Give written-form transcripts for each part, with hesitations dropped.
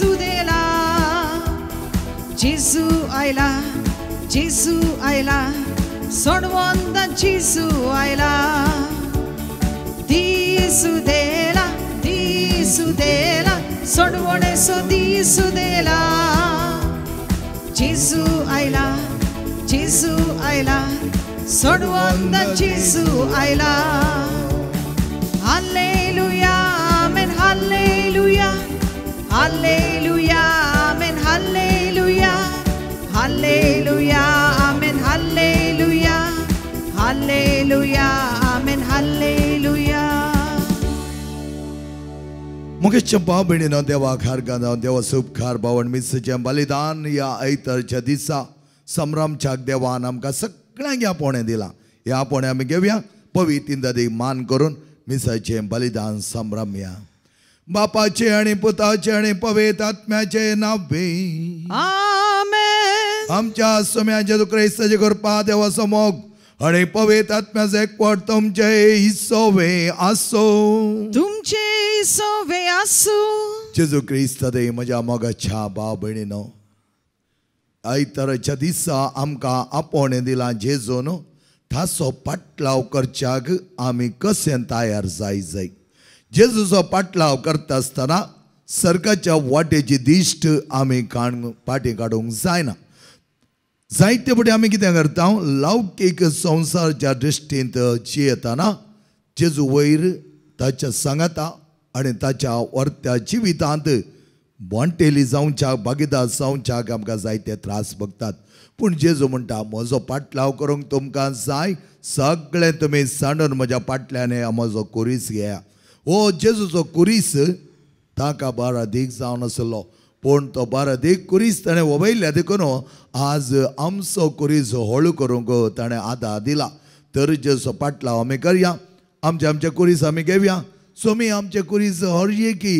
दिसुदेला जेजू आयला जेजू आयला सोडवंत जेजू आयला दिसुदेला दिसुदेला सोडवणेसो दिसुदेला जेजू आयला जेजू आयला सोडवंत जेजू आयला hallelujah amen hallelujah hallelujah amen hallelujah hallelujah amen hallelujah hallelujah amen hallelujah. Mukesh भाव भयणीनो देवा खारगां देवा सुपकार भावण मिसाचें बलिदान ह्या आयतारच्या दिसा संभ्रमच्याक देवान आमकां सगळ्यांक ह्या पोणें दिलां. ह्या पोणें आमी घेवया पवित्र इंदादी मान करून मिसाचें बलिदान संभ्रमया. बापाचे आनी पुताचे आनी पवित्र आत्म्याचे नांवे आमेन. आमच्या सोम्या जेजू क्रिस्ताचे कृपा देवाचो मोग आनी पवित्र आत्म्याचो एकवट तुमचे हिसोवे आसो तुमचे हिसोवे आसू. जेजू क्रिस्त दे म्हज्या मोगाच्या भाव भयणीनो आयताराच्या दिसा आमकां आपोवणें दिलां जेजून ताचो पाटलाव करच्याक आमी कशें तयार जाय जाय. जेजूचो पाटलाव करता आसतना सर्गाच्या वाटेची दिश्ट आमी पाटी काडूंक जायना. जायते फावटी आमी कितें करता लौकीक संवसाराच्या दृश्टींत जियेतना जेजू वयर ताच्या सांगाता आनी ताच्या वर्त्या जिवितांत बोंटेली जावच्याक भागीदार जावच्याक आमकां जायते त्रास भोगतात. पूण जेजू म्हणटा म्हजो पाटलाव करूंक तुमकां जाय सगळें तुमी सांडून म्हज्या पाटल्यान म्हजो कुरीस घेया. हो जेजूचो कुरीस ताका बारादीक जावन आसलो पूण तो बारादीक कुरीस ताणें वबयल्या देखून आज आमचो कुरीस हळू करूंक ताणें आदार दिला. तर जेजूचो पाटलाव आमी करया आमचे आमचे कुरीस आमी घेवया. सोमी आमचे कुरीस हरये की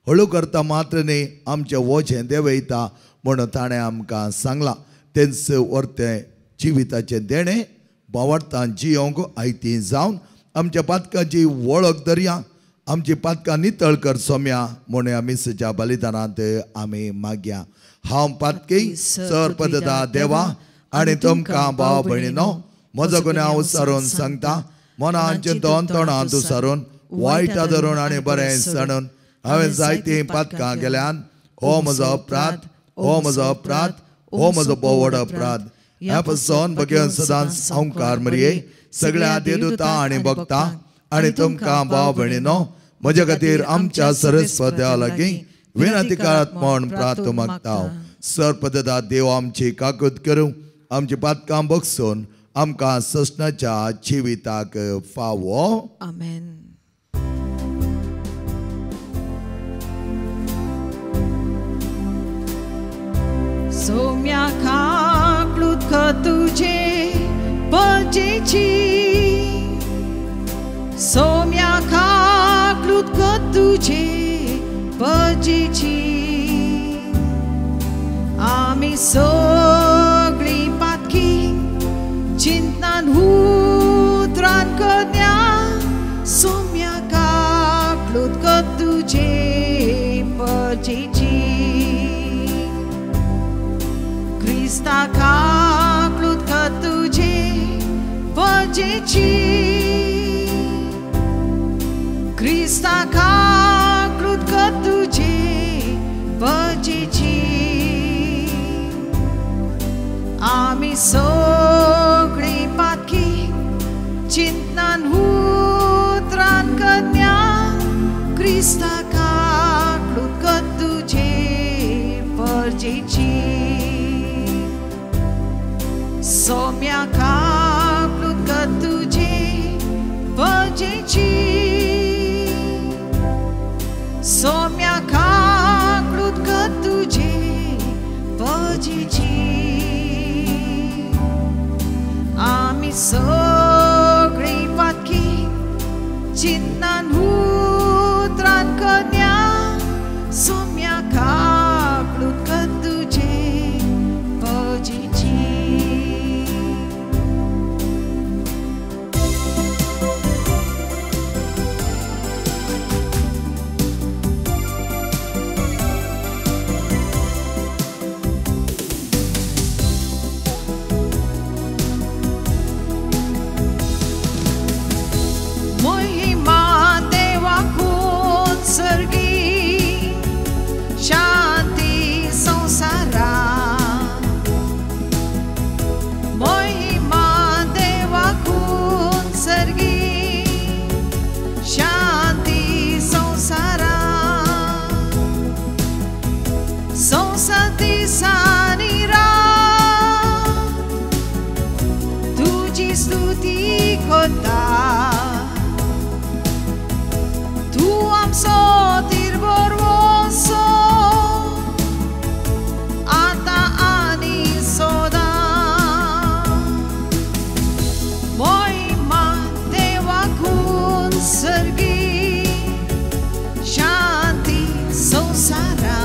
हळू करता मात्र न्ही आमचें वोचें देंवयता म्हणून ताणें आमकां सांगलां. तेंच वर्तें जिविताचें देणें बावडतान जियोंक आयती जावन आमच्या पातकांची वळख धरया आमची पातकां नितळ कर सोम्या म्हणून आमी मिसाच्या बलिदानांत आमी मागया. हांव पातकी सर पदता देवा आनी तुमकां भाव भयणीनो म्हजो गुन्यांव सारून सांगता मनान चिंतून तोंडांत सारून वायट धरून आनी बरें सांडून हांवें जायतीं पातकां केल्यान. हो म्हजो अपराध हो म्हजो अपराध हो म्हजो भोव अपराध. ह्या पासून भगेवन सदांच ओंकार मरये सगळ्या देवदूता आनी भक्ता आनी तुमकां भाव भयणीनो म्हज्या खातीर आमच्या सरस्वत देवा लागीं विनंती करात म्हूण प्रार्थना मागता. सरपदता देव आमची काकूत करूं आमची पातकां बगसून आमकां ससनाच्या जिविताक फावो. आमेन. सोम्या काकलूत तुझे पजेची सोम्या काकलूत तुझे पजेची आमी सगळी पातकी चिंतनान उतरान करण्या सोम्या काकलूत तुझे पजेची क्रिस्ता काकलूत तुझे पजेची क्रिस्ता काकलूत तुझे पजेची आमी सगळी पातकी चिंतनान उतरान करण्या क्रिस्ता काकलूत तुझे पजेची सोम्या काकलूत तुझे पजेची सोम्या काकलूत तुझे पजेची आमी सगळी पातकी चिंतनान उतरान करण्या सोम्या काकलूत तुझे पजेची. दिसांनी रात तुजी स्तुती करता. तूं आमचो तिरबरवसो आतां आनी सदां. मोहिमा देवाकून सर्गी शांती संवसारा.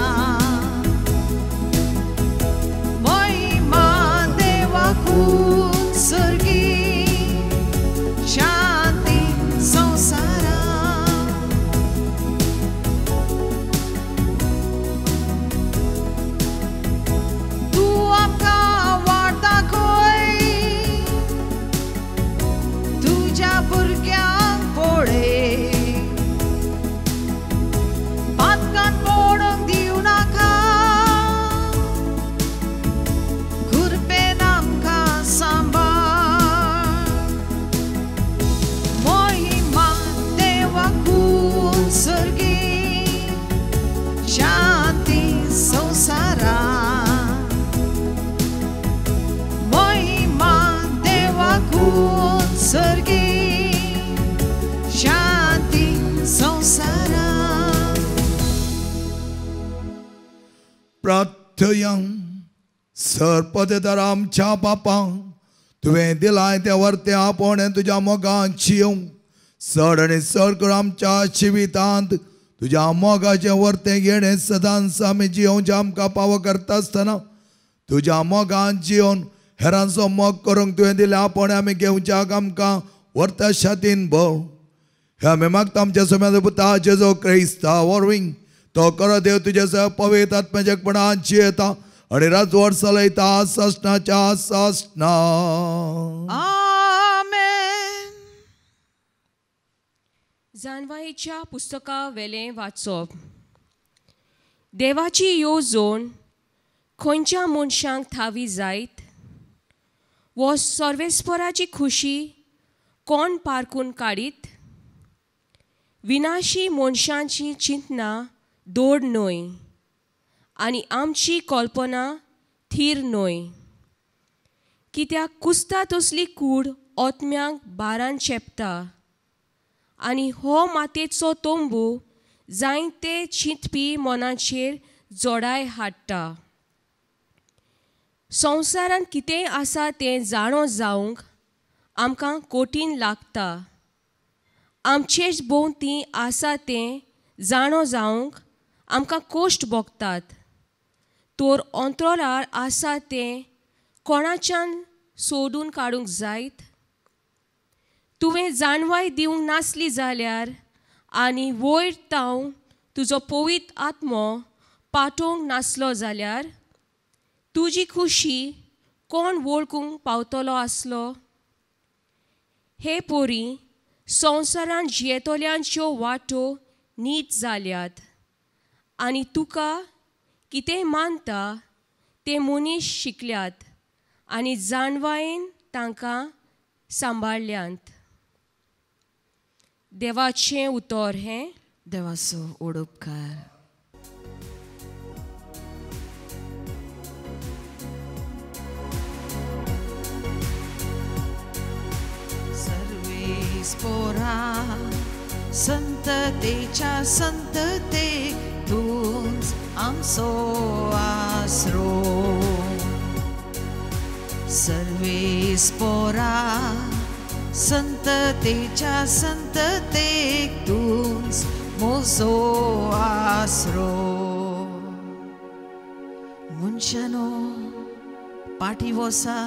मोहिमा देवाकून सर्गी शांती संवसारा. तूं आमकां वाट दाखय तुज्या भुरग्यांक पळय, पातकान पडूंक दिवं नाका, कृपेन आमकां सांबाळ. मोहिमा देवाकून सर्गी शांती संवसारा. मोहिमा देवाकून सर्गी शांती संवसारा. प्रार्थयं सरपदेदार आमच्या बापा, तुवें दिलाय तें वर्तें आपोवणें तुज्या मोगान जियोवंक चड आनी चड करून आमच्या जिवितांत तुज्या मोगाचें वर्तें घेणें सदांच आमी जियोवचें आमकां पावो करता आसतना तुज्या मोगान जियोवन हेरांचो मोग करूंक तुवें दिलें आपोवणें आमी घेवच्याक आमकां वर्त्या शातीन भोव. हे आमी मागता आमच्या सोम्याचो पुता जेजू क्रिस्ता वरवीं. तो करो देव तुजे सह पवित्र आत्म्याच्या जियेता आनी राजवट चलयता सासणाच्या सासणा. आमेन. जानवाईच्या पुस्तका वेलें वाचप. देवाची येवजण खंयच्या मनशांक थावी जायत वो सर्वेस्पराची खुशी कोण पारकून काडीत? विनाशी मनशांची चिंतना दोड न्हय आनी आमची कल्पना थीर न्हय. कित्याक कुसता तसली कूड ओतम्यांक बारान चेपता आनी हो मातयेचो तंबू जायते चिंतपी मनाचेर जोडाय हाडटा. संवसारांत कितें आसा तें जाणो जावंक आमकां कठीण लागता. आमचेच भोंवती आसा तें जाणो जावंक आमकां कश्ट भोगतात. तर अंतराळ आसा तें कोणाच्यान सोडून काडूंक जायत? तुवें जाणवाय दिवंक नासली जाल्यार आनी वयर ताव तुजो पवित्र आत्मो पाठोवंक नासलो जाल्यार तुजी खुशी कोण वळखूंक पावतलो आसलो? हे पोरी संवसारांत जियेतल्यांच्यो वाटो नीट जाल्यात आनी तुका कितें मानता ते मनीस शिकल्यात आनी जाणवायेन तांकां सांबाळ्ळ्यांत. देवाचें उतर हें. देवाचो ओडपकार. सर्वेस पोरा संततेच्या संतते तूंच आमचो आसरो. सर्वेस पोरा संततेच्या संततेक तूंच म्हजो आसरो. मनशानो पाटी वसा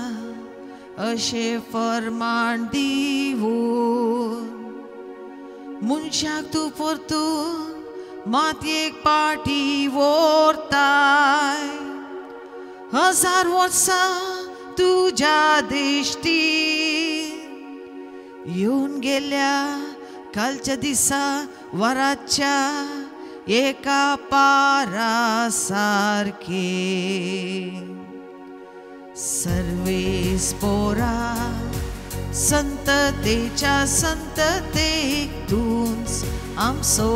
अशें फर्मान दिवन मनशाक तूं परतून मातयेक पाटी व्हरताय. 1000 वर्सां तुज्या दिश्टी येवन गेल्या कालच्या दिसा वराच्या एका पारा सारखे. सर्वेस पोरा संततेच्या संततेक तूंच आमचो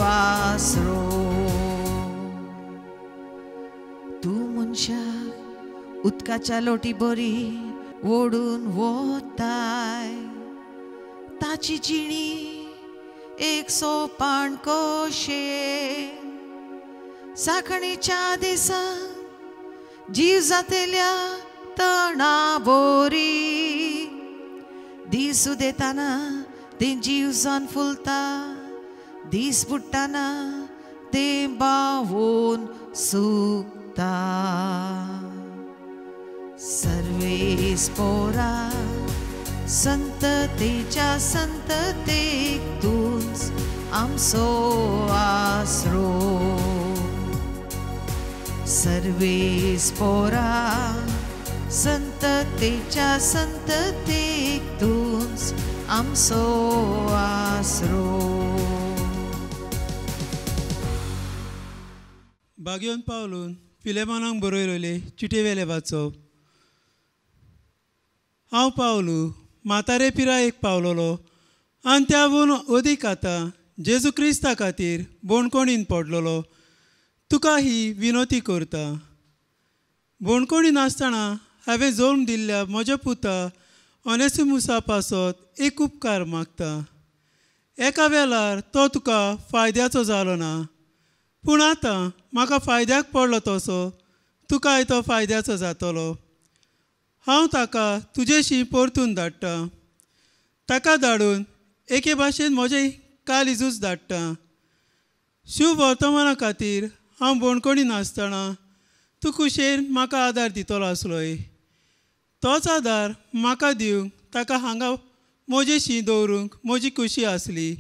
आसरो. तूं मनशाक उदकाच्या लोटी बरी ओडून वताय. ताची जिणी एक सोपान कशें साखणीच्या दिसा जीव जातेल्या तणा बोरी. दीस उदेताना तें जीव जावन फुलता, दीस बुडटाना तें बावून सुकता. सर्वेस पोरा संततेच्या संततेक तूंच आमचो आसरो. सर्वेस पोरा संततेच्या संततेक तूंच आमचो आसरो. बागेवन पावलून फिलेमोनाक बरयलेले चिटयेवेलें वाचप. हांव पावलू म्हातारे पिरायेक पावलोलो आनी त्यावून अदीक आतां जेजू क्रिस्ता खातीर बोणकोणीन पडलेलो तुका ही विनोती करता. बोणकोणीन आसतना हांवें जल्म दिल्ल्या म्हज्या पुता ओनेसिमुसा पासत एक उपकार मागता. एका वेळार तो तुका फायद्याचो जालो ना, पूण आतां म्हाका फायद्याक पडलो तसो तुकाय तो फायद्याचो जातलो. हांव ताका तुजेशी परतून धाडटा. ताका धाडून एके भाशेन म्हजें कालिजूच धाडटा. शुभ वर्तमाना खातीर हांव बोणकोणी नासतना तूं खुशयेन म्हाका आदार दितलो आसलोय. तोच आदार म्हाका दिवंक ताका हांगा म्हजेशी दवरूंक म्हजी खुशी आसली.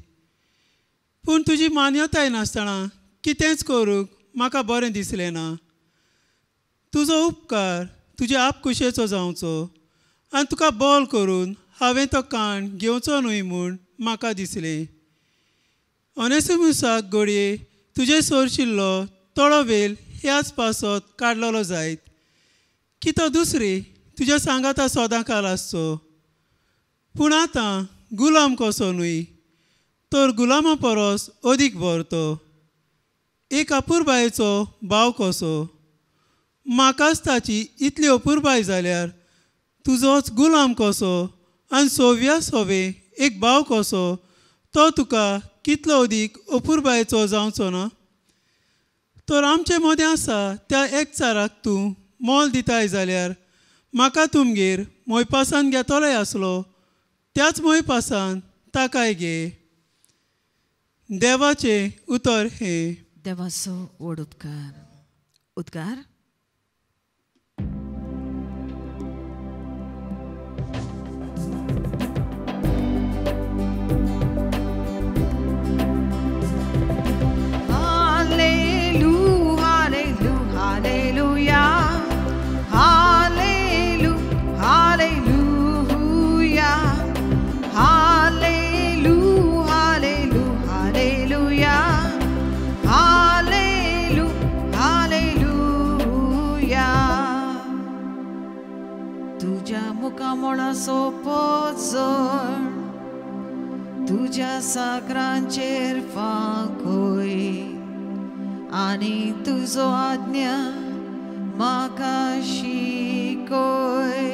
पूण तुजी मान्यताय नासतना कितेंच करूंक म्हाका बरें दिसलें ना. तुजो उपकार तुजे आपखुशेचो जावचो आनी तुका बोल करून हांवें तो काण घेवचो न्हय म्हूण म्हाका दिसलें. ओनेसिमुसाक घडये तुजे सोरशिल्लो थोडो वेळ ह्याच पासत काडलेलो जायत की तो दुसरी तुज्या सांगाता सदां काल आसचो. पूण आतां गुलाम कसो न्हय तर गुलामा परस अदीक व्हरतो, एक अपुरबायेचो भाव कसो. म्हाकाच ताची इतली अपुरबाय जाल्यार तुजोच गुलाम कसो आनी सोव्या सोवे एक भाव कसो तो तुका कितलो अदीक अपुरबायेचो जावचो ना. तर आमचे मदें आसा त्या एकचाराक तूं मोल दिताय जाल्यार म्हाका तुमगेर मोयपासान घेतलोय आसलो त्याच मोयपासान ताकाय घे. देवाचें उतर हें. देवाचो व्हड उपकार. उद्गार. मुखामळाचो पोजोड तुज्या साकरांचेर फांकोय आनी तुजो आज्ञा म्हाका शिकोय.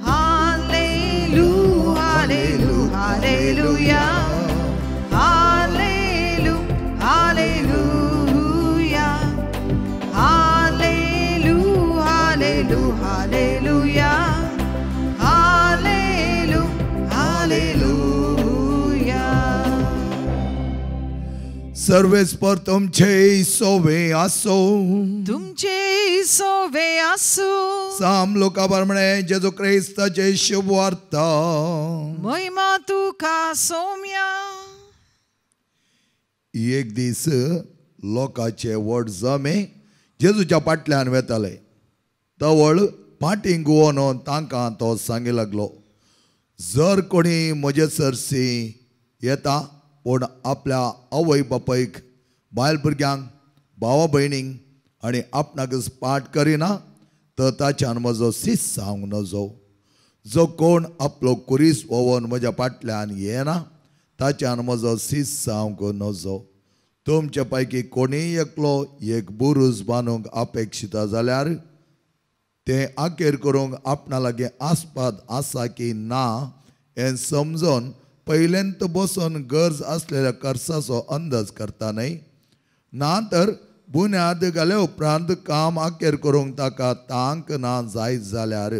हालेलू हालेलू हालेलुया हालेलू हालेलुया हालेलू हालेलू हालेलुया हालेलू हालेलुया. सर्वेस्पर तुमचे सोवे आसो, तुमचे सोवे आसो. साम लोका प्रमाणे जेजू क्रिस्ताचे शुभ वार्ता. महिमा तुका सोम्या. एक दीस लोकाचे व्हड जमे जेजूच्या फाटल्यान वेताले. तवळ फाटीं गुवोन तांकां तो सांगी लागलो, जर कोणी म्हजे सरशी येता पूण आपल्या आवय बापायक, बायल भुरग्यांक, भावा भयणींक आनी आपणाकच पाठ करिना तर ताच्यान म्हजो सीस जावंक नजो. जो कोण आपलो कुरीस वोवन म्हज्या फाटल्यान येना ताच्यान म्हजो सीस जावंक नजो. तुमचे पैकी कोणीय एकलो एक बुरूज बांदूंक अपेक्षिता जाल्यार तें आखेर करूंक आपणा लागीं आस्पाद आसा की ना हें समजून पयल्यांत बसून गरज आसलेल्या खर्चाचो अंदाज करता न्हय. ना तर बुन्याद घाले उपरांत काम आखेर करूंक ताका तांक ना जायत जाल्यार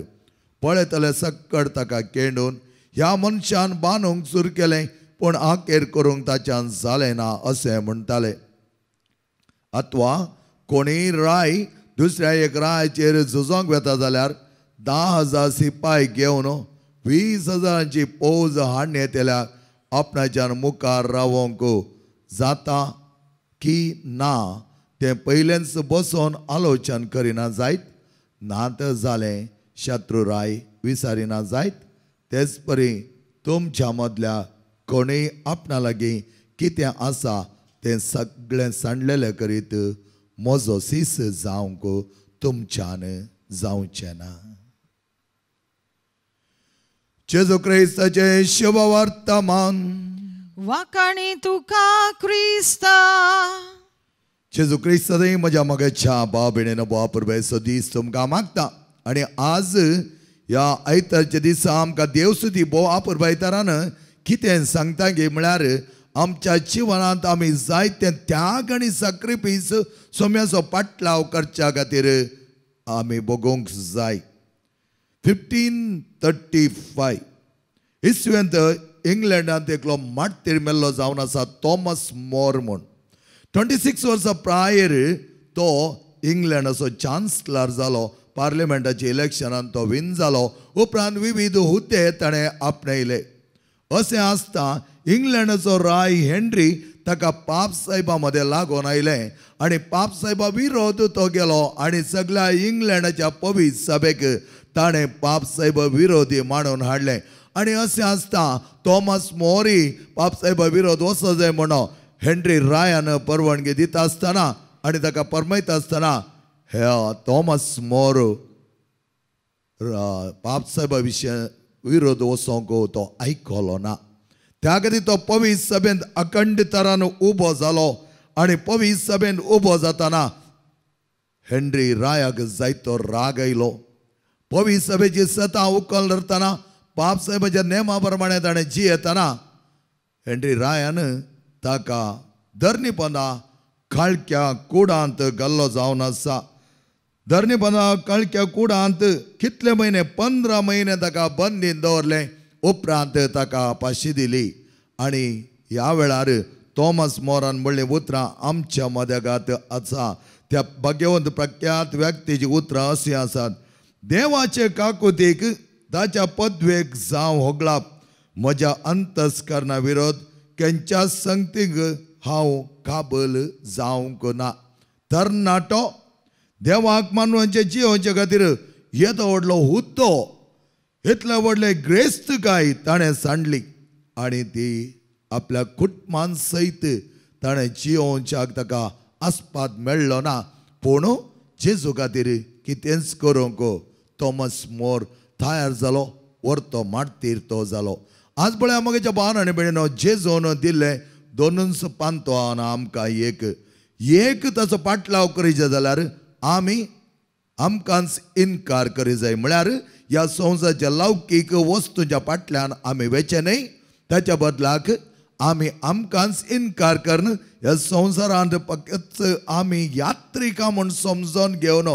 पळयतले सक्कड ताका केंडून ह्या मनशान बांदूंक सुरू केलें पूण आखेर करूंक ताच्यान जालें ना अशें म्हणटाले. अथवा कोणीय राय दुसऱ्या एक रायाचेर झुजोंक वता जाल्यार 10,000 सिपाय घेवन 20,000 फौज हाडून येतल्या आपणाच्यान मुखार रावोंक जाता की ना तें पयलेंच बसोन आलोचन करिना जायत. ना तर जालें शत्रुराय विसारिना जायत. तेच परी तुमच्या मदल्या कोणीय आपणा लागीं कितें आसा तें सगळें सांडलेलें करीत म्हजो सीस जावंक तुमच्यान जावचें ना. जेजू क्रिस्ताचें शुभ वर्तमान. वाखाणी तुका क्रिस्ता. जेजू क्रिस्ताचें म्हज्या मगेच्या भाव भयणीनो बापुरबेचो दीस तुमकां मागता. आनी आज ह्या आयतारच्या दिसा आमकां देवसुती भोव आपुरबायतारान कितें सांगता गे म्हळ्यार आमच्या जिवनांत आमी जायते त्याग आनी साक्रिफीस सोम्याचो पाटलाव करच्या खातीर आमी भोगोवंक जाय. 1535 इसवेंत इंग्लंडांत एकलो माटतीर मेल्लो जावन आसा थॉमस मोर म्हूण. 26 वर्सां प्रायर तो इंग्लंडाचो चान्सलर जालो. पार्लिमेंटाच्या इलेक्शनान तो विन जालो. उपरांत विविध हुद्दे ताणें आपणायले. अशें आसता इंग्लंडाचो राय हेनरी ताका पापसाहेबा मदें लागून आयलें आनी पापसाहेबा विरोध तो गेलो आनी सगळ्या इंग्लंडाच्या पवित्र सभेक ताणें पापसाहेबा विरोधी मांडून हाडलें. आनी अशें आसता थॉमस मोरी पापसाहेबा विरोध वचो जाय म्हणून हेनरी रायान परवानगी दिता आसतना आनी ताका परमयता आसतना हे थॉमस मोर पापसाहेबा विशय विरोध वचोंक तो आयकलो ना. त्या खातीर तो पवित्र सभेंत अखंड तरान उबो जालो आनी पवित्र सभेंत उबो जातना हेनरी रायाक जायतो राग आयलो. पवित्र सभेची सता उखल धरतना पापसाहेबाच्या नेमा प्रमाणे ताणें जियेतना हेनरी रायान ताका धरणी पोंदा काळक्या कुडांत घाल्लो जावन आसा. धरणी पोंदा काळक्या कुडांत कितले म्हयने 15 म्हयने ताका बंदीन दवरलें. उपरांत ताका फांशी दिली. आनी ह्या वेळार थॉमस मोरान म्हणलीं उतरां आमच्या मदेगात आसा. त्या भाग्यवंत प्रख्यात व्यक्तीचीं उतरां अशीं आसात. देवाचे काकुतीक ताच्या पदवेक जावं होगळाप म्हज्या अंतस्करणा विरोध केंच्या संगतीक हांव काबल जावंक ना. तरणाटो देवाक मानवांचे जियोवचे खातीर येदो व्हडलो हुद्दो इतले व्हडले ग्रेस्तकाय ताणें सांडली आनी ती आपल्या कुटुंबान सयत ताणें जियोवच्याक ताका आस्पाद मेळ्ळो ना. पूण जेजू खातीर कितेंच करूंक थॉमस मोर तयार जालो. व्हरतो माटतीर तो जालो. आज पळया म्हगेच्या भावान आनी भयणीनो जेजून दिल्लें दोनूच पांतो आमकां एक एक ताचो पाटलाव करीत जाल्यार आमी आमकांच इनकार करी जाय. म्हळ्यार ह्या संवसाराच्या लौकीक वस्तूंच्या फाटल्यान आमी वेचें न्हय, ताच्या बदलाक आमी आमकांच इनकार करून ह्या संवसारांत फकत आमी यात्रिका म्हूण समजून घेवन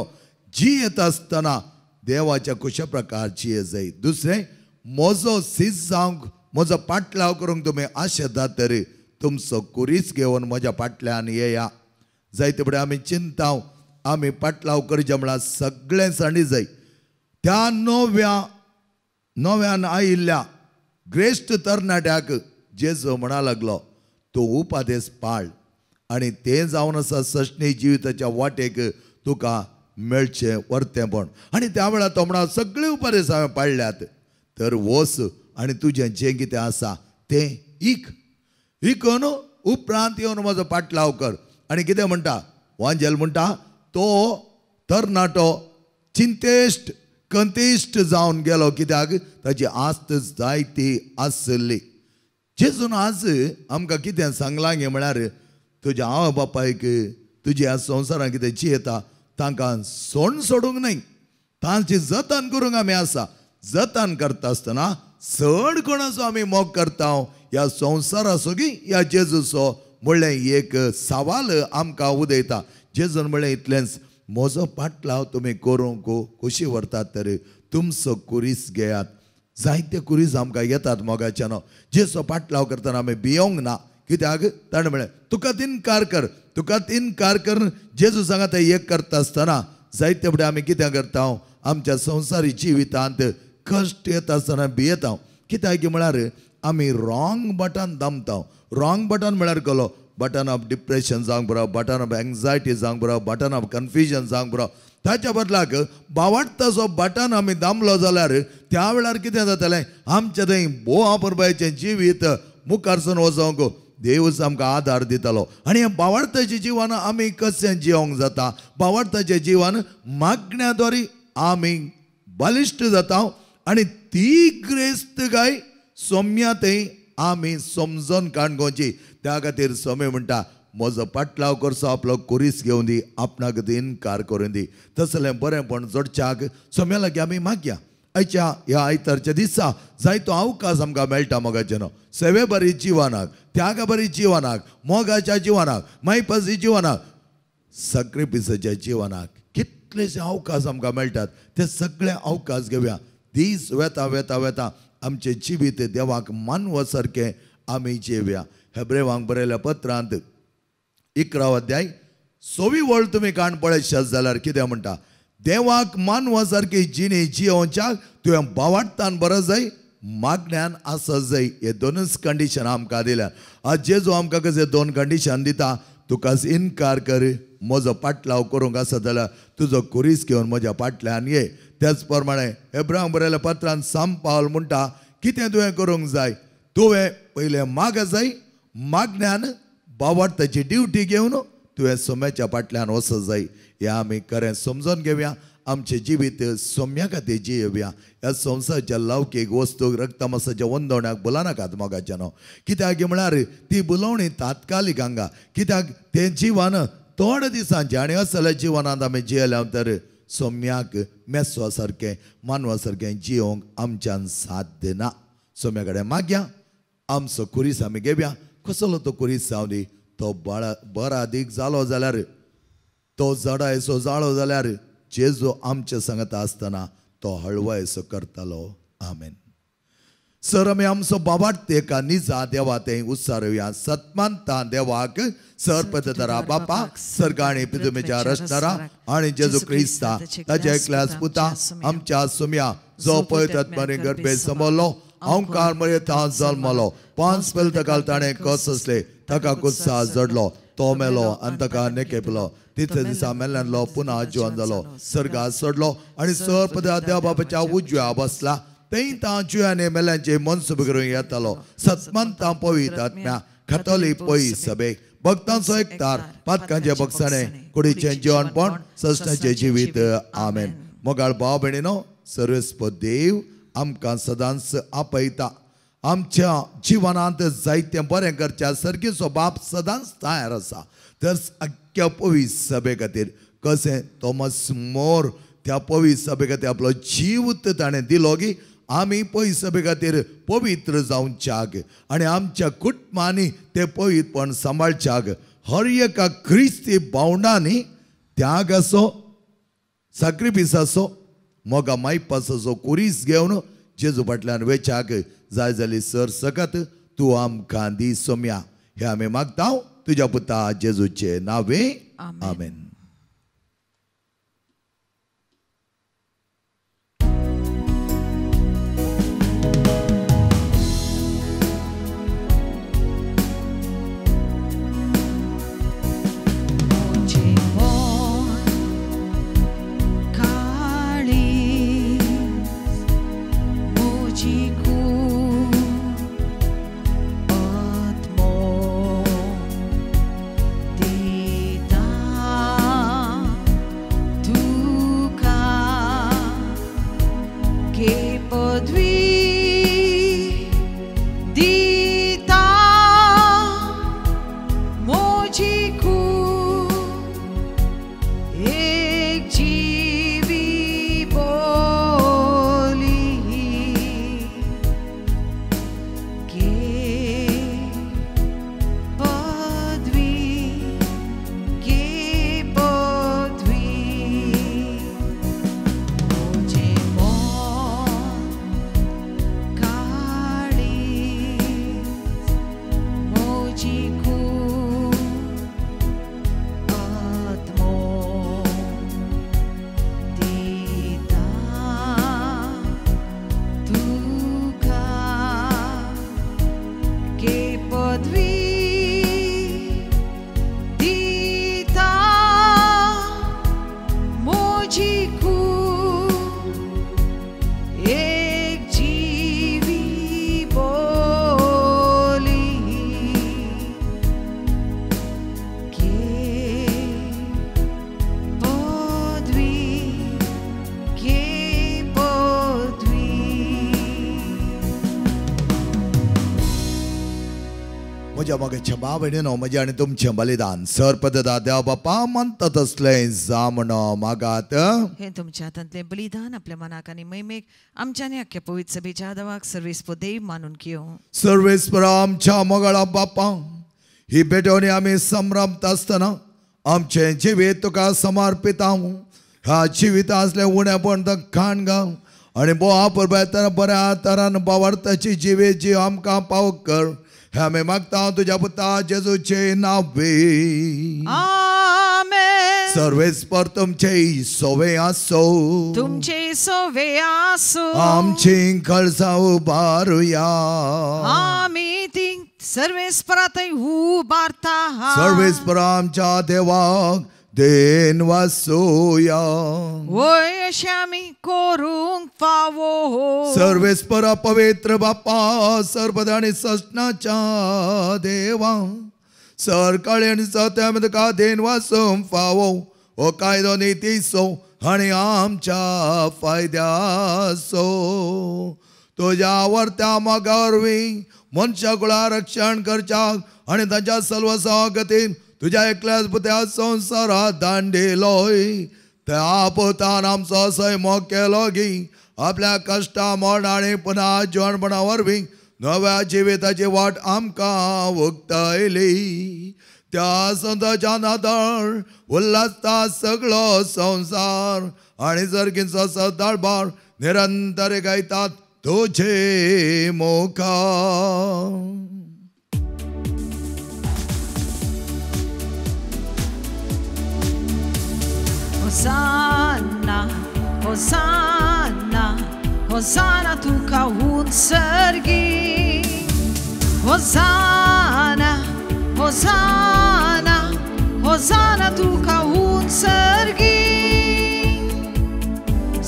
जियेत आसतना देवाच्या कुशा प्रकार जिये जाय. दुसरें म्हजो सीस जावंक म्हजो पाटलाव करूंक तुमी आशेतात तरी तुमचो कुरीस घेवन म्हज्या फाटल्यान येया. जायते फुडें आमी चिंताव आमी पाटलाव करचे म्हळ्यार सगळें सांडी जाय. त्या नव्यान आयिल्ल्या ग्रेश्ट तरणाट्याक जेजू म्हणा लागलो तूं उपादेस पाळ आनी तें जावन आसा सशणी जिविताच्या वाटेक तुका मेळचें वर्तेंपण. आनी त्या वेळार तो म्हणा सगळे उपादेस हांवें पाळल्यात तर वच आनी तुजें जें कितें आसा तें इक इकून उपरांत येवन म्हजो पाटलाव कर. आनी कितें म्हणटा वांजेल म्हणटा तो तरणाटो चिंतेश्ट कंतेश्ट जावन गेलो कित्याक ताची आस्त जायती आसली. जेजून आज आमकां कितें सांगलां गे म्हळ्यार तुज्या आवय बापायक तुज्या ह्या संवसारान कितें जियेता तांकां सोण सोडूंक न्हय, तांची जतन करूंक आमी आसा. जतन करता आसतना चड कोणाचो आमी मोग करता, ह्या संवसाराचो की ह्या जेजूचो म्हणलें एक सवाल आमकां उदयता. जेजून म्हणलें इतलेंच, म्हजो पाटलाव तुमी करूंक खोशी व्हरतात तर तुमचो कुरीस घेयात. जायते कुरीस आमकां येतात मोगाच्यानो. जेजूचो पाटलाव करतना आमी भियोंक ना, कित्याक ताणें म्हणलें तुका इनकार कर, तुका इनकार कर. जेजू सांगा तें एक करता आसतना जायते फुडें आमी कितें करता, आमच्या संवसारी जिवितांत कश्ट येता आसतना भियेता. कित्याक म्हळ्यार आमी रॉंग बटन दामता. रॉंग बटन म्हळ्यार कसलो? बटन ऑफ डिप्रेशन जावंक पुरो, बटन ऑफ एंग्जायटी जावंक पुरो, बटन ऑफ कन्फ्युजन जावंक पुरो. ताच्या बदलाक बावाडटाचो बटन आमी दामलो जाल्यार त्या वेळार कितें जातलें, आमचें थंय भोव अपुरबायेचें जिवीत मुखारसून वचोंक देवूच आमकां आदार दितालो. आनी ह्या बावाडटाचें जिवन आमी कशें जिवंक जाता, बावाडटाचें जिवन मागण्या द्वारे आमी बलिश्ट जाता आनी ती ग्रेस्त काय सोम्या थंय आमी समजून काणकोणची. त्या खातीर सोमे म्हणटा म्हजो पाटलाव करचो, आपलो कुरीस घेवन दी, आपणाक इनकार करून दी. तसलें बरेंपण जोडच्याक सोम्या लागीं आमी मागया. आयच्या ह्या आयतारच्या दिसा जायतो अवकाश आमकां मेळटा मोगाचेनो, सेवे बरी जिवनाक, त्यागा बरी जिवनाक, मोगाच्या जिवनाक, मायपासी जिवनाक, सॅक्रिफिसाच्या जिवनाक कितलेशे अवकाश आमकां मेळटात. ते सगळे अवकाश घेवया. दीस वेता वेता वेता आमचें जिवीत देवाक मानवा सारकें आमी जिवया. हेब्रेवांक बरयल्या पत्रांत 11 अध्याय 6वी वळ तुमी काण पळयशात जाल्यार कितें म्हणटा, देवाक मानवा सारकी जिणी जियोवच्याक तुवें बावाडटान बरो जाय, मागण्यान आसत जाय. हे दोनूच कंडिशन आमकां दिल्या. आज जेजू आमकां कशें दोन कंडिशन दिता, तुका इनकार कर, म्हजो पाटलाव करूंक आसत जाल्यार तुजो कुरीस घेवन म्हज्या पाटल्यान ये. त्याच प्रमाणे हेब्रांक बरयल्या पत्रान साम पावल म्हणटा कितें तुवें करूंक जाय, तुवें पयलें माग जाय, मागण्यान बावाडटाची ड्युटी घेवन तुवें सोम्याच्या फाटल्यान वचत जाय. हें आमी खरें समजून घेवया. आमचें जिवीत सोम्या खातीर जियोवया. ह्या संवसाराच्या लौकीक वस्तूक रक्तमासाच्या वंदवण्याक बोलानाकात मोगाच्यानो. कित्याक म्हळ्यार ती बोलोवणी तात्कालीक हांगा, कित्याक तें जिवन थोड्या दिसांचें आनी असल्या जिवनांत आमी जियेल्या तर सोम्याक मेसवा सारकें मानवा सारकें जियोवंक आमच्यान साध्य ना. सोम्या कडेन मागया, आमचो कुरीस आमी घेवया. कसलो तो कुरीस जावं दी, तो बरादीक जालो जाल्यार, तो जडायसो जाळो जाल्यार जेजू आमच्या सांगता आसतना तो हळवायसो करतालो. आमेन. सर आमी आमचो बाबाट एका निजा देवा तें उत्सारुया. सतमानता देवाक सर पदरा बापा सर्गाणी पितुमेच्या रचणारा आनी जेजू क्रिस्ता ताच्या एकल्याच पुता आमच्या सुम्या जो पळयतात आत्माने गर्भे समजलो, अंकार मरे जल्मलो, 5 पेल ताणें कस आसले, ताका कुत्सा जडलो, तो मेलो आनी ताका नेकेपलो. तिसऱ्या दिसा मेल्ल्यानलो पुन्हा जिवन जालो, सर्गात सोडलो आनी सर पदा देवा बापाच्या उजव्या बसला. थंय तां जिव्याने मेल्यांचे मनसुब करून येतालो. सतमंता पवित्र आत्म्या खातोली पयी सभेक भक्तांचो एकतार पातकांचे बक्षाणे कुडीचें जिवनपण सस्नाचें जिवीत. आमेन. मोगाळ भाव भयणीनो, सर्वेस्प देव आमकां सदांच आपयता. आमच्या जिवनांत जायतें बरें करच्या सर्गीचो बाप सदांच तयार आसा. तर आख्ख्या पवित्र सभे खातीर कशें थॉमस मोर त्या पवित्र सभे खातीर आपलो जीव ताणें दिलो की आमी पवित्र सभे खातीर पवित्र जावच्याक आनी आमच्या कुटुंबांनी तें पवित्रपण सांबाळच्याक हर एका क्रिस्ती भावंडांनी त्याग आसो, साक्रिफीस आसो, मोगा मायपासाचो कुरीस घेवन जेजू फाटल्यान वेच्याक जाय जाली सर सकत तूं आमकां दी सोम्या. हें आमी मागता तुज्या पुता जेजूचे नावे. आमेन. Dita. म्हज्या मोगाच्या भाव भयणीनो, म्हजें आनी तुमचें बलिदान सर्पददा देव बापा मानता तसलें जावं मागात. हें तुमच्या हातांतलें बलिदान आपल्या मनाक आनी महिमेक आमच्या आनी अख्ख्या पवित्र सभेच्या आदावाक सर्वेस्पर देव मानून घेवं. सर्वेस्पर आमच्या मोगाळा बापा, ही भेटवणी आमी संभ्रमता आसतना आमचें जिवीत तुका समर्पिता. ह्या जिविता आसलें उणेपण खाण घाल आनी बोवा परबेतना बऱ्या तरान बावार्थाची जिवीत जीव आमकां पाव कर. हें आमी मागता तुज्या पुता जेजूचे नांवे. आमेन. सर्वेस्पर तुमचे सोवे आसो. तुमचे सोवे आसो. आमची कळसां उबारुया. आमी ती सर्वेस्परातय उबारता. सर्वेस्पर आमच्या देवाक then वासोया. वय अशें आमी करूंक फावो. सर्वेस्पर पवित्र बापा, सर्वदा आनी ससनाच्या देवा, सरकाळी आनी सत्या आमी तुका then वासूंक फावो. हो कायदो नितीचो आनी आमच्या फायद्याचो. तुज्या वर्त्या मोगा वरवीं मनशा कुळा रक्षण करच्याक आनी तांच्या सल्वसागतीन तुज्या एकल्याच पुत्या संवसारात दांडिलोय. त्या पुतान आमचो सैमो केलो गी आपल्या कश्टा मरण आनी पुना जिवणपणा वरवीं नव्या जिविताची वाट आमकां उक्तायली. त्या संताच्या नादार उल्हासता सगळो संवसार आनी सर्गींचो सदाळबार निरंतर गायतात तुझे मुखार. Hosanna, Hosanna, Hosanna तुका उत्सर्गी. Hosanna, Hosanna, Hosanna तुका उत्सर्गी.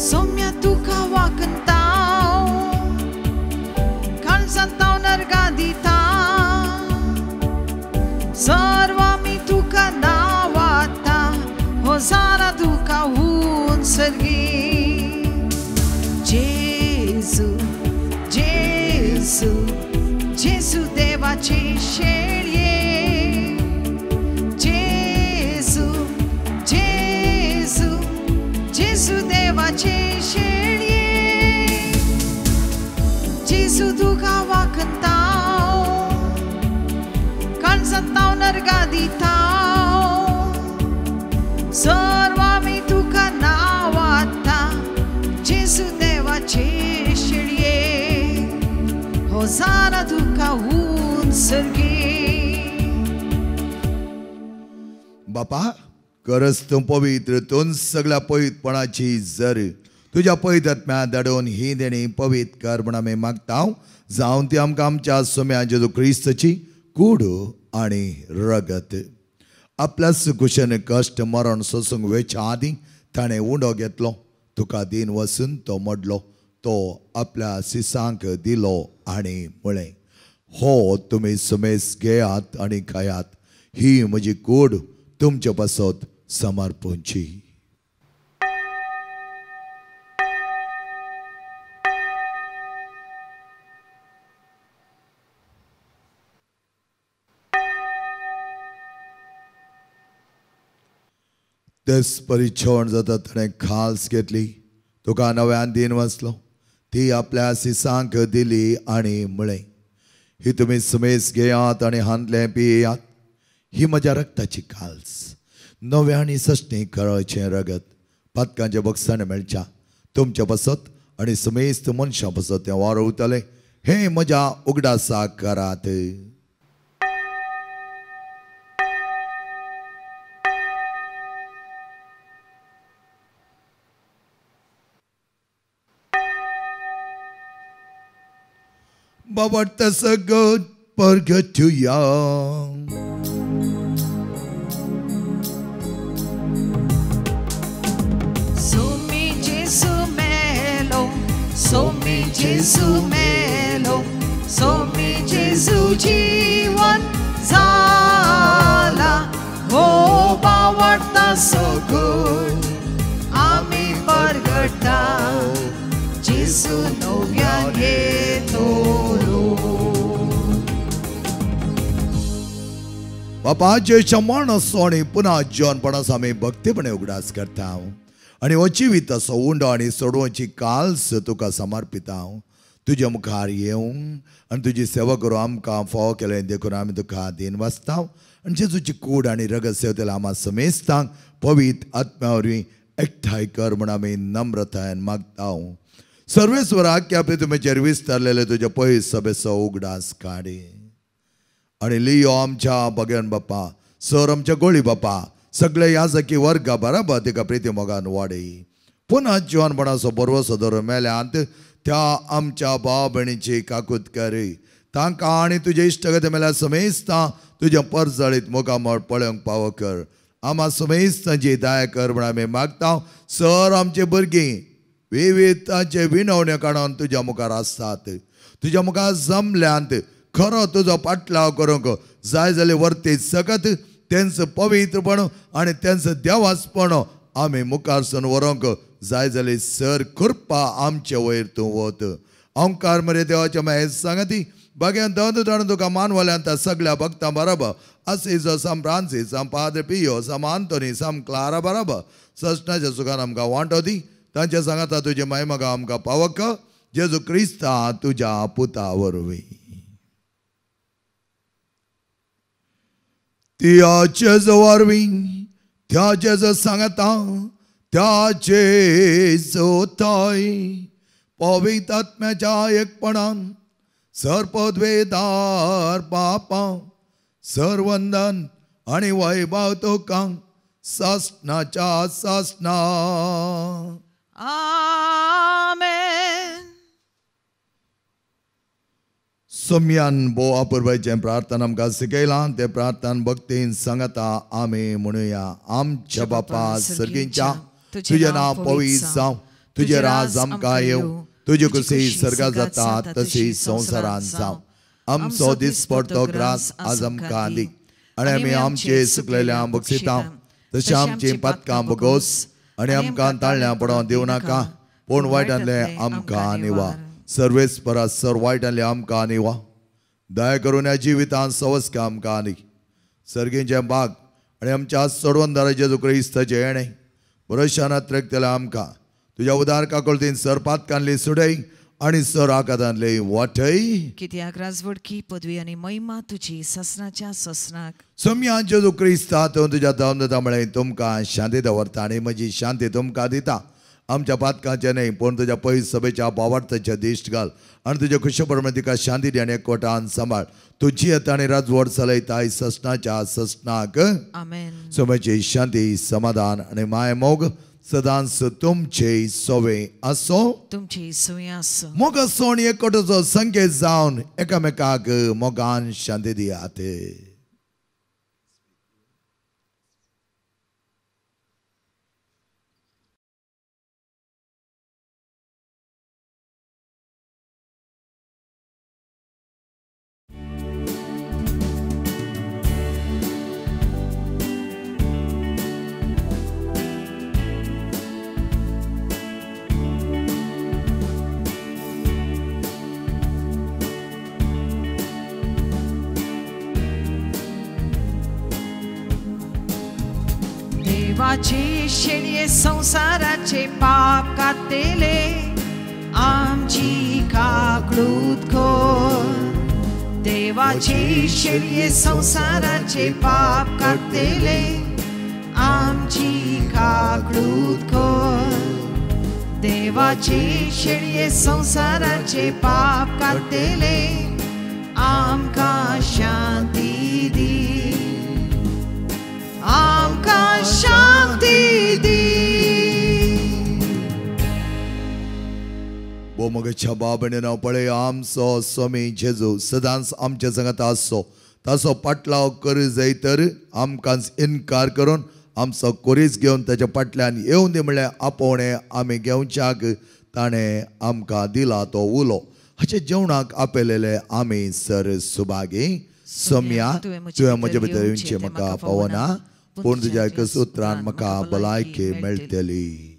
सौम्य तुका वाकंताव, काळजांताव नरगा दिता. सर्व आमी तुका नावाता. Hosanna तुका उत्सर्गी. जेजू, जेजू, जेजू देवाचे शेळये. जेजू, जेजू, जेजू देवाचे शेळये. जेजू तुका वाकंताव, काळजांताव नरगा दिताव. सर्व आमी तुका नावाता. जेजू देवाचे शेळये. होसाना तुका उत्सर्गी. बापा, गरज तूं पवित्र, तूं सगळ्या पवित्रपणाची जर तुज्या पवित्र आत्म्या धाडून ही देणी पवित्र कर म्हूण आमी मागता. जावन ती आमकां आमच्या सोम्या जेजू क्रिस्ताची कूड आनी रगत. आपल्या कुशेन कश्ट मरण सोसूंक वेच्या आदीं ताणें उंडो घेतलो, तुका दीन वसून तो मोडलो, तो आपल्या सिसांक दिलो आनी म्हळें, हो तुमी सुमेस घेयात आनी खायात, ही म्हजी कूड तुमचे पासत समर्पणची. तेच परी जेवण जाता ताणें खाल्स घेतली, तुका नव्यान दीन वाचलो, ती आपल्या सिसांक दिली आनी म्हळें, ही तुमी सुमेस घेयात आनी हांतलें पियात, ही म्हज्या रक्ताची काल्स, नव्या आनी सश्णी कळचें रगत, पातकांच्या बक्षाण मेळच्या तुमच्या पासत आनी समेस्त मनशां पासत तें वारवतलें. हें म्हज्या उगडासाक करात. बाबा सगळं परगटुया. Somi Jesu melo, Somi Jesu melo, Somi Jesu जीवन झाला. हो बावडता सगळ आमी परगटा. जेजू नव्यान येतलो. बापा जेच्या मरणाचो आनी पुन्हा जिवनपणाचो आमी भक्तीपणे उगडास करता आनी हो जिविताचो उंडो आनी सोडोवची काल्स तुका समर्पिता. तुज्या मुखार येवंक आनी तुजी सेवा करूं आमकां फावो केलें देखून आमी तुका दीन वाचता आनी जेजूची कूड आनी रगत सेवतेल्या आमा समेस्तांक पवित्र आत्म्या वरवीं एकठांय कर म्हूण आमी नम्रतायेन मागता. सर्वेस्वर आख्या पृथ्वीचेर विस्तारलेले तुज्या पयस सभेचो उगडास काडी आनी लियो आमच्या भगवान बापा सर आमच्या गोळी बापा सगळे याजकी वर्गा बराबर तिका प्रिती मोगान वाडय. पुन्हा जिवनपणाचो बरवसो धरून मेल्यांत त्या आमच्या भाव भयणीची काकूत करी तांकां आनी तुजे इश्टगत मेल्या समेस्तां तुज्या परजळीत मुखामळ पळोवंक पावो कर. आमा समेस्तांची दया कर म्हूण आमी मागता. सर आमचे भुरगीं विविधतांचे विनवण्यो काडून तुज्या मुखार आसतात तुज्या मुखार जमल्यांत खरो तुजो पाटलाव करूंक जाय जाल्यार वर्ती सकत तेंचो पवित्रपण आनी तेंचो देवासपण आमी मुखार सून व्हरूंक जाय जाल्यार सर कृपा आमचे वयर तूं वत. ओंकार मरे देवाच्या मागीर सांगती बागेन दंद धाडून तुका मानवल्यांत सगळ्या भक्तां बरोबर Assiso San Francis, San Padre Pio, San Anthony, San Clara बरोबर ससनाच्या सुखान आमकां वांटो दी. तांच्या सांगाता तुजे मायमगा आमकां पावक जेजू क्रिस्ता तुज्या पुता वरवीं. त्या जेजू वरवीं त्या जेजू सांगाता त्या जेजू थंय पवित्र आत्म्याच्या एकपणान सर्पद्वेदार पापा सरवंदन आनी वैभव तुका सासनाच्या सासना. आमेन. सोम्यान भोव अपुरबायेचें प्रार्थना आमकां शिकयलां तें प्रार्थना भक्तीन सांगता आमी म्हणुया. आमच्या बापा सर्गींच्या तुजें नांव पवित्र जावं, तुजें राज आमकां येवं, तुजी खुशी सर्गात जाता तशी संवसारांत जावं. आमचो दिसपडतो ग्रास आज आमकां दी आनी आमी आमचे सुकलेल्या बक्षिता तशें आमची पातकां भोगोस आनी आमकां ताळल्यां पडोवंक दिवं नाका पूण वायटांतलें आमकां निवा. सर्वेस्परा सर वायटांतलें आमकां निवा. दया करून ह्या जिवितांत सवस्क आमकां दी. सर्गींचें बाग आनी आमच्या सोडवणदारा जेजू क्रिस्ताचें येणें भरोशान त्रेकतलें आमकां तुज्या उदार काकुळतीन सर पातकांतली सुडय आनी सर आकातांतली वाटय. कित्याक राजवडकी पदवी आनी महिमा तुजी ससनाच्या ससनाक. सोम्या जेजू क्रिस्ता तूं तुज्या दम म्हळें तुमकां शांती दवरता आनी म्हजी शांती तुमकां दिता. आमच्या पातकांचें न्हय पूण तुज्या पयस सभेच्या बावार्थाचें दिश्ट घाल आनी तुज्या खुशे प्रमाणे तिका शांती दी आनी एकवटान सांबाळ. तुजी येता आनी राजवट चलयताय ससनाच्या ससनाक. आमेन. सोम्याची शांती समाधान आनी माय मोग सदांच तुमचे सोवे आसो. तुमचे सोवे आसो. मोग आसो आनी एकवटाचो संकेत जावन एकामेकाक मोगान शांती दियात. देवाचे शेळये संसाराचे पाप कातले आमची काकळूत कर. देवाचे शेळये संसाराचे पाप कातले आमची काकळूत कर. देवाचे शेळये संसाराचे पाप कातले आमकां शांती दी. आमकां शांती दी. भोमगच्या बाबणेन पळय आमचो स्वामी जेजू सदांच आमच्या संगात आसचो ताचो पाटलाव करी जाय तर आमकां इनकार करून आमचो कोरीस घेवन ताच्या फाटल्यान येवन दी म्हणल्यार आपोवणें आमी घेवच्याक ताणें आमकां दिला तो उलो. हाचे जेवणाक आपयलेले आमी सर सुभागी. सोम्या तुवें म्हजे भितर येवचें म्हाका पावना पूण तुज्या एकच उतरान म्हाका भलायकी मेळटली.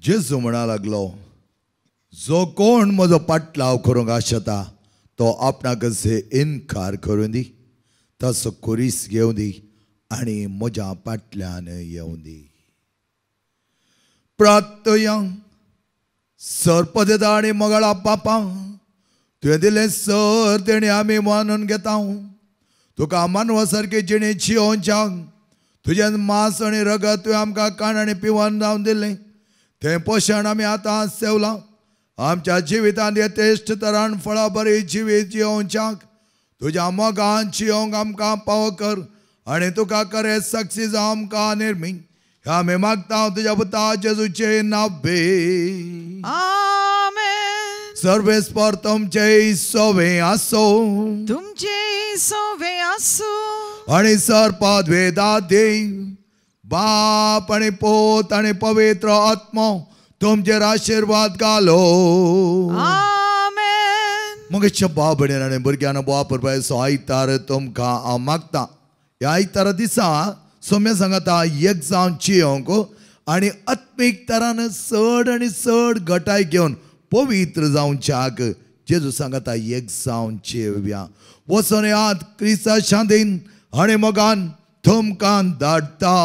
जेजू म्हणा लागलो, जो कोण म्हजो पाटलाव करूंक आशता तो आपणाक इनकार करूं दी, तसो खुरीस घेवं दी आनी म्हज्या पाटल्यान येवं दी. प्रार्थया. सर्पदेता आनी मोगाळा बापा, तुवें दिलें सर तेणी आमी मानून घेता. तुका मानवा सारके जिणें जियोवच्याक तुजें मांस आनी रगत तुवें आमकां काण आनी पिवन जावन दिलें, तें पोशण आमी आतां सेवलां. आमच्या जिवितांत यथेश्ट तरान फळां बरी जिवीत जियोवच्याक तुज्या मोगान जियोवंक आमकां पावो कर आनी तुका खरें साक्षी जावं आमकां निर्मी. आमी मागता तुज्या पुता जेजूचे नांवे. आमेन. सर्वेस्पर तुमचे सोवे आसो, तुमचे सोवे आसो. आनी सर्पाद वेदा देव बाप आनी पोत आनी पवित्र आत्मो तुमचेर आशिर्वाद घालो. आमेन. मगेच्या बाब भयणीन आनी भुरग्यांनो, बाप परबायचो आयतार तुमकां हांव मागता. ह्या आयतारा दिसा सोम्या सांगता एक जावन जियोवंक आनी आत्मीक तरान चड आनी चड घटाय घेवन पवित्र जावच्याक जेजू सांगता एक जावन जियोवया. वचोन याद क्रिस्ता शांतीन आनी मोगान तुमकां धाडटा.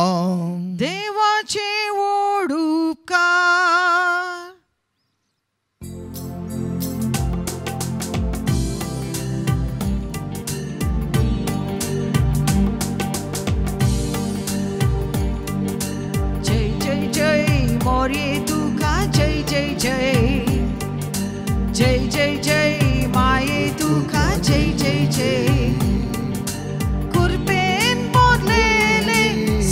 देवाचे व्हड उपकार. जय जय जय मोरये तुका, जय जय जय जय जय जय माये तुका, जय जय जय. कुरपेन बोधलेले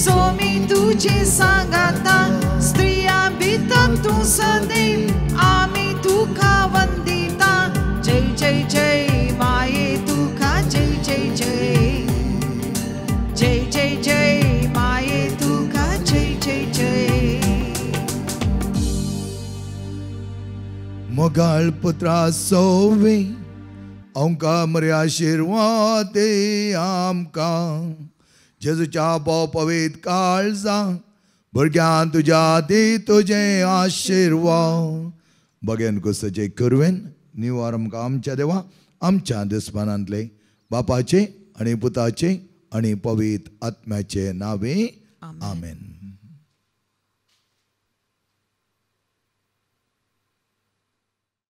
सोमी तुझे सांगाता, स्त्रिया भितर तूं सदैव आमी तुका वंदिता. जय जय जय माये तुका, जय जय जय जय जय जय माये तुका, जय जय जय. मोगाळ पुत्रा सोवे आमकां मरे आशिर्वाद दे आमकां. जेजूच्या भोव पवित्र काळजा भुरग्यान तुज्या दी तुजें आशिर्वाद. बगेन कुसचे करवेन निवार आमकां आमच्या देवा आमच्या दुस्मानांतले बापाचे आनी पुताचे आनी पवित्र आत्म्याचे नावे. आमेन.